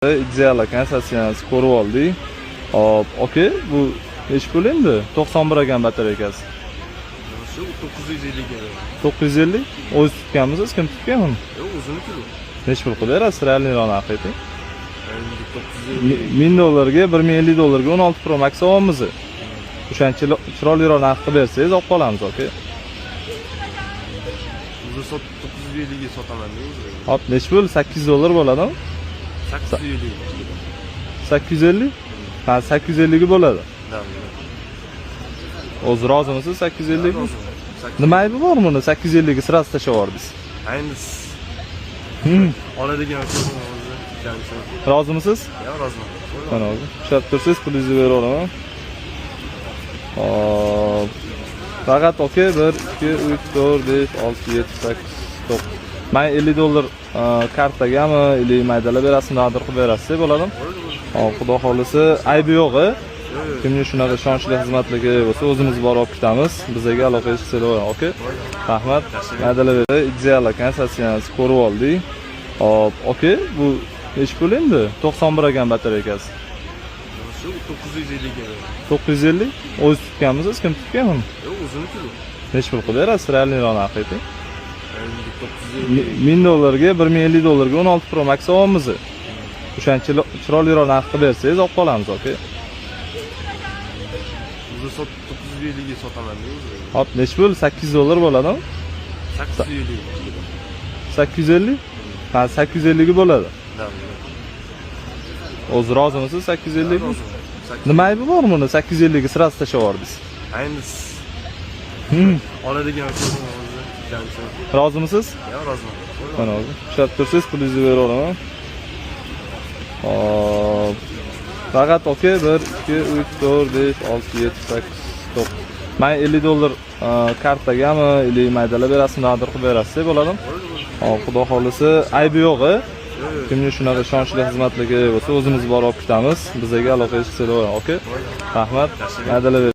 Ideal ekan, sotsialni ko'rib oldik. Hop, aka, bu nechi pul endi? 91 ekan batareykasi. Shu 950 ga. 950? O'zi tutganmisiz? Kim tutgan uni? Yo'q, o'ziniki bu. Nechi pul qilib berasiz? Реальный roq narx ayting. Endi 950. 1000 dollarga, 1050 dollarga 16 Pro Max olamiz. O'shancha chiroyliroq narx qilib bersangiz, olib qolamiz, aka. O'zi sot 950 ga sotaman o'zi. Hop, nechi pul? 800 dollar bo'ladimi? 850. 850? Ha, 850 ga bo'ladi. Да. O'zi rozimisiz 850 ga? Roziman. Nima aybi bor buni? 850 ga сразу tashlab yubordingiz. Endi oladigan so'zim o'zi. O'shaning uchun. Rozimisiz? Yo'q, roziman. Mana o'zi. Ushlab tursangiz, pulingizni berib yuboraman. Hop. Faqat, aka, 1 2 3 4 5 6 7 8 9. Men 50 dollar kartagami или maydalab berasizmi, nadir qilib berasiz, bo'ladimi? Hop, xudo xohlasa, aybi yo'q. Kimga shunaqa ishonchli xizmatlar kerak bo'lsa, o'zimiz borib olib ketamiz. Bizga aloqa qilsanglar bo'ladi, aka. Rahmat. Maydalab beradi. Ideal ekan, sotsialni ko'rib oldik. Hop, aka, bu nechi pul endi? 91 ekan batareykasi. Shu 950 ga. 950? O'zi tutganmisiz? Kim tutgan uni? Yo'q, o'ziniki bu. Nechi pul qilib berasiz? Реальный roq narx ayting. Endi 950. 1000 dollarga, 1050 dollarga 16 Pro Max olamiz. O'shancha chiroyliroq narx qilib bersangiz, olib qolamiz, aka. O'zi sot 950 ga sotaman o'zi. Hop, nechi pul? 800 dollar bo'ladimi? 850. 850? Ha, 850 ga bo'ladi. Да. O'zi rozimisiz 850 ga? Roziman. Nima aybi bor buni? 850 ga сразу tashlab yubordingiz. Endi oladigan so'zim o'zi. O'shaning uchun. Rozimisiz? Yo'q, roziman. Mana o'zi. Ushlab tursangiz, pulingizni berib yuboraman. Hop. Faqat, aka, 1 2 3 4 5 6 7 8 9. Men 50 dollar kartagami или maydalab berasizmi, nadir qilib berasiz, bo'ladimi? Hop, xudo xohlasa, aybi yo'q. Kimga shunaqa ishonchli xizmatlar kerak bo'lsa, o'zimiz borib olib ketamiz. Bizga aloqa qilsanglar bo'ladi, aka. Rahmat. Maydalab.